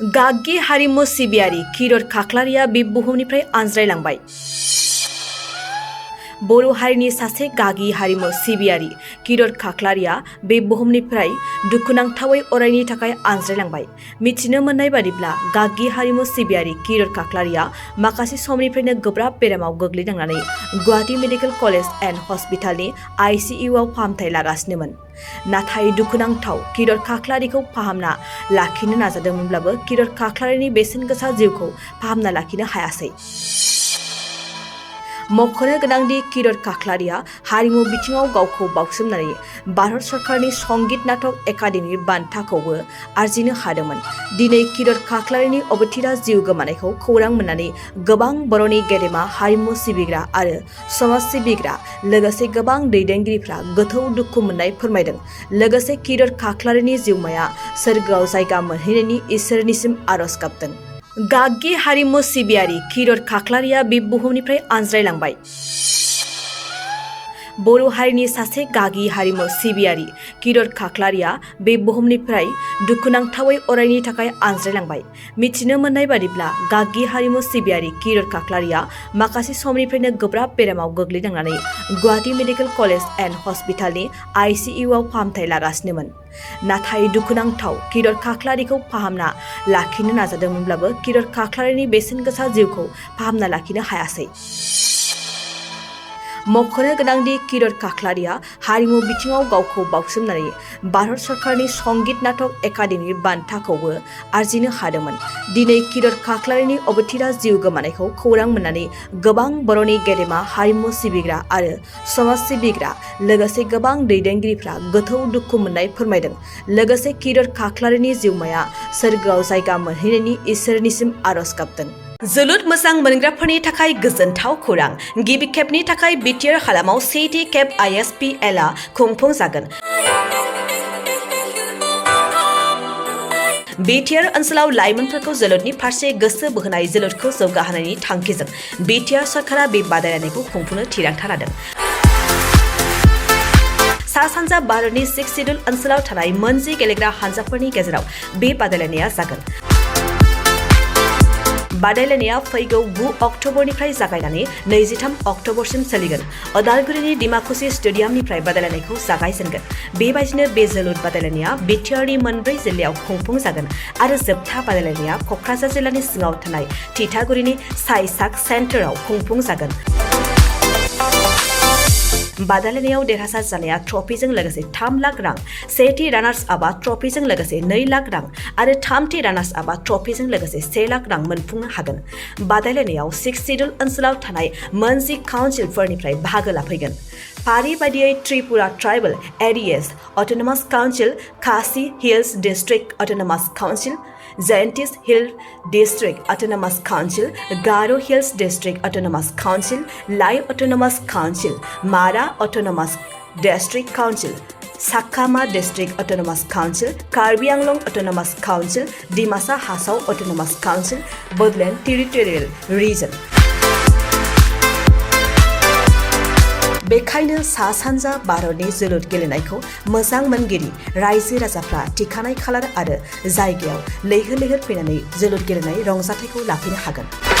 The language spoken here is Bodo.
गाग्गी हारिमु सिबियारि किरत खाख्लारिया बे बुहुमनिफ्राय आनज्रायलांबाय। बर' हारिनि सासे गागि हारिमु सिबियारि किरत खाख्लारिया बे बुहुमनिफ्राय दुखुनांथावै अरायनि थाखाय आनज्रायलांबाय। मिथिनो मोननाय बादिब्ला गाग्गी हारिमु सिबियारि किरत खाख्लारिया माखासे समनिफ्रायनो गोब्राब बेरामाव गोग्लैनांनानै गुवाहाटी मेडिकेल कलेज एन्ड हस्पिटालनि ICU आव फाहामथाय लागासिनोमोन। नाथाय दुखुनांथाव किरत खाख्लारिखौ फाहामना लाखिनो नाजादोंमोनब्लाबो किरत खाख्लारिनि बेसेन गोसा जिउखौ फाहामना लाखिनो हायासै। मख'नो गोनांदि किरत खाख्लारिया हारिमु बिथिङाव गावखौ बावसोमनानै भारत सरकारनि संगीत नाटक एकाडेमि बान्थाखौबो आरजिनो हादोंमोन। दिनै किरत खाख्लारिनि अबथिरा जिउ गोमानायखौ खौरां मोननानै गोबां बर'नि गेदेमा हारिमु सिबिग्रा आरो समाज सिबिग्रा लोगोसे गोबां दैदेनगिरिफ्रा गोथौ दुखु मोननाय फोरमायदों। लोगोसे किरत खाख्लारिनि जिउमाया सोरगोआव जायगा मोनहैनायनि इसोरनिसिम आरज गाबदों। गाग्गी हारिमु सिबियारि किरत खाख्लारिया बे बुहुमनिफ्राय आनज्रायलांबाय। बर' हारिनि सासे गागि हारिमु सिबियारि किरत खाख्लारिया बे बुहुमनिफ्राय दुखुनांथावै अरायनि थाखाय आनज्रायलांबाय। मिथिनो मोननाय बादिब्ला गाग्गी हारिमु सिबियारि किरत खाख्लारिया माखासे समनिफ्रायनो गोब्राब बेरामाव गोग्लैनांनानै गुवाहाटी मेडिकेल कलेज एन्ड हस्पिटालनि ICU आव फाहामथाय लागासिनोमोन। नाथाय दुखुनांथाव किरत खाख्लारिखौ फाहामना लाखिनो नाजादोंमोनब्लाबो किरत खाख्लारिनि बेसेन गोसा जिउखौ फाहामना लाखिनो हायासै। मख'नो गोनांदि किरत खाख्लारिया हारिमु बिथिङाव गावखौ बावसोमनानै भारत सरकारनि संगीत नाटक एकाडेमि बान्थाखौबो आरजिनो हादोंमोन। दिनै किरत खाख्लारिनि अबथिरा जिउ गोमानायखौ खौरां मोननानै गोबां बर'नि गेदेमा हारिमु सिबिग्रा आरो समाज सिबिग्रा लोगोसे गोबां दैदेनगिरिफ्रा गोथौ दुखु मोननाय फोरमायदों। लोगोसे किरत खाख्लारिनि जिउमाया सोरगोआव जायगा मोनहैनायनि इसोरनिसिम आरज गाबदों। जोलुर मोजां मोनग्राफोरनि थाखाय गोजोनथाव खौरां। गिबि खेबनि थाखाय बिटिआर हालामाव 7थि खेब ISPL आ खुंफुंजागोन। बिटिआर ओनसोलाव लाइमोनफोरखौ जोलुरनि फारसे गोसो बोहोनाय जोलुरखौ जौगाहोनायनि थांखिजों बिटिआर सरकारा बे बादायलायनायखौ खुंफुंनो थिरांथा लादों। सा-सानजा भारतनि 6 सिडुल ओनसोलाव थानाय मोनजि गेलेग्रा हानजाफोरनि गेजेराव बे बादायलायनाया जागोन। बादायलायनाया फैगौ 9 अक्ट'बरनिफ्राय जागायनानै 23 अक्ट'बरसिम सोलिगोन। अदालगुरिनि डिमाकुसि स्टेडियामनिफ्राय बादायलायनायखौ जागायजेनगोन। बेबायदिनो बे जोलुर बादायलायनाया बिटिआरनि मोनब्रै जिल्लायाव खुंफुंजागोन आरो जोबथा बादायलायनाया क'क्राझार जिल्लानि सिङाव थानाय थिथागुरिनि साइसाक सेन्टाराव खुंफुंजागोन। बादायलायनायाव देरहासार जानाया ट्रफिजों लोगोसे 3 लाख रां, सेथि रानार्स आपआ ट्रफिजों लोगोसे 2 लाख रां आरो थामथि रानार्स आपआ ट्रफिजों लोगोसे 1 लाख रां मोनफुंनो हागोन। बादायलायनायाव 6 सिडुल ओनसोलाव थानाय मोनजि काउन्सिलफोरनिफ्राय बाहागो लाफैगोन। फारि बायदियै Tripura tribal areas autonomous council, Khasi hills district autonomous council, Jaintia hill district autonomous council, Garo hills district autonomous council, Lai autonomous council, Mara autonomous district council, Chakma district autonomous council, Karbi Anglong autonomous council, Dimasa Hasao autonomous council, Bodoland territorial region. बेखायनो सा-सानजा भारतनि जोलुर गेलेनायखौ मोजां मोनगिरि रायजो राजाफ्रा थिखानाय खालार आरो जायगायाव लैहोर लैहोर फैनानै जोलुर गेलेनाय रंजाथायखौ लाफैनो हागोन।